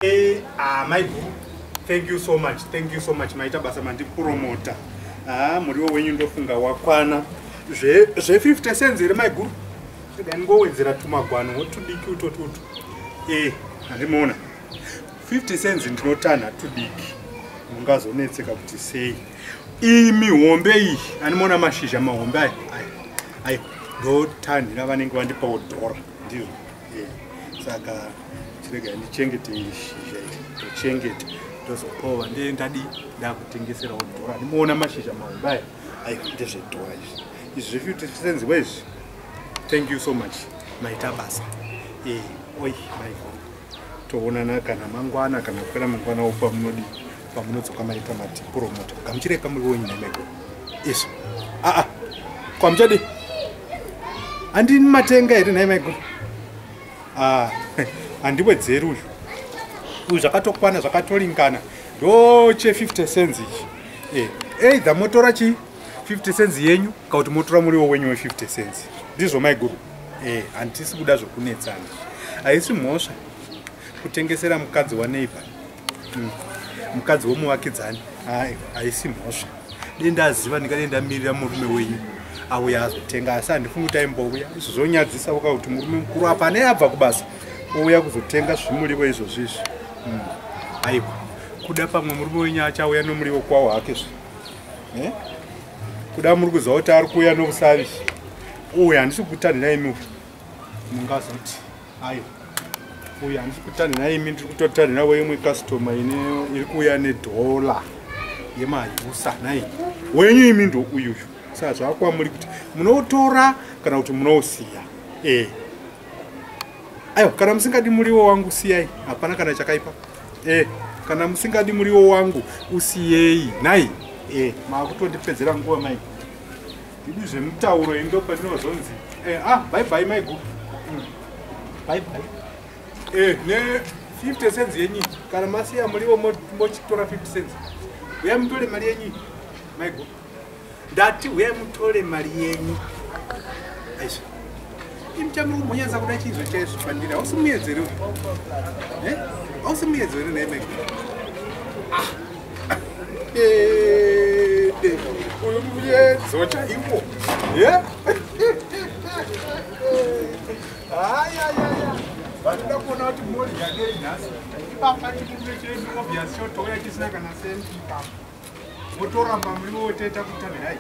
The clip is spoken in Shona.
Maiguru, thank you so much, thank you so much. Maita basa mandipromota. Muriwo wenyu ndofunga wakwana zve 50 cents here, maiguru? Rega ndingowedzera tumagwano tudiki utoti utu. Handimuona 50 cents, ndinotanha tudiki, mungazonetseka kuti sei. Iyi mihombe iyi, andimuona mashizha mahombe aya aya ayo, ndotanhira vanenge vandipawo dhora, ndizvo. Saka chirega ndichengete shizha iri, ndochengeta, ndozopawo vandee ndadi ndakutengeserawo dhora. Ndimuona mashizha mahombe aya ayo, ndezvedhora izvi, izvi zve50 cents wezvi. Thank you so much, maita basa. Oi maiguru, toonana kana mangwana kana kupera mangwana pamunodi pamunodzoka. Maita matipromota. Gamuchirai pamuriwo wenyu nemaiguru izvo. Aa, kwamuchadi handini matenga here nhai maiguru? Handiwedzeri uyu, uyu zvakatokwana, zvakatoringana, ndo che50 cents ichi. Either motora chi 50 cents yenyu kana kuti motora muriwo wenyu we50 cents, ndizvo maiguru. Handisi kuda zvokunetsana. Haisi mhosva kutengesera mukadzi waneighbour, mukadzi womuvakidzani, haisi mhosva. Dei ndaziva ndingadei ndamirira murume wenyu auya azotenga, asi handifungi kuti aimbouya. Izvo zvonyadzisa uka kuti murume mukuru apa ane abva kubasa ouya kuzotenga zvimuriwo izvozvo izvi. Aiwa, kuda pamwe murume wenyu achauya nomuriwo kwawo hake zve. Kuda muri kuziva kuti ari kuuya nokusavi uyu, handisi kutanhira imi, mungazoti aiwa, uyu handisi kutanhira imi, ndiri kutotanhira weimwe customer ine iri kuuya nedhola yemaUSA. Nai wenyu imi ndo uyuyu. Saka zvakwamuri kuti munotora kana kuti munousiya. Aiwa, kana musingadi muriwo wangu siyai, hapana kana chakaipa. Kana musingadi muriwo wangu usiyei nai. Maakutondipedzera nguva mai, idi zvemutauro ndo pandinozonzi bye bye maiguru. Bye bye. Ne 50 cents yenyu, kana masiya muriwo mochitora 50 cents, uyai mutore mari yenyu maiguru. Ndati uyai mutore mari yenyu. Aizvo imi chamuri kumbonyanza kuda chizvo chaizvo pandiri, hausi muedzo here? Hausi muedzo here nhai maiguru? Ede uyu muedzo chaiwo. Ayayaya, vanoda kuona kuti modya nei nhasi ipapa. Chimurume chedu obvious chotouya chisina kana sendi ipapa, motoramba muriwo, toita kutanhirai.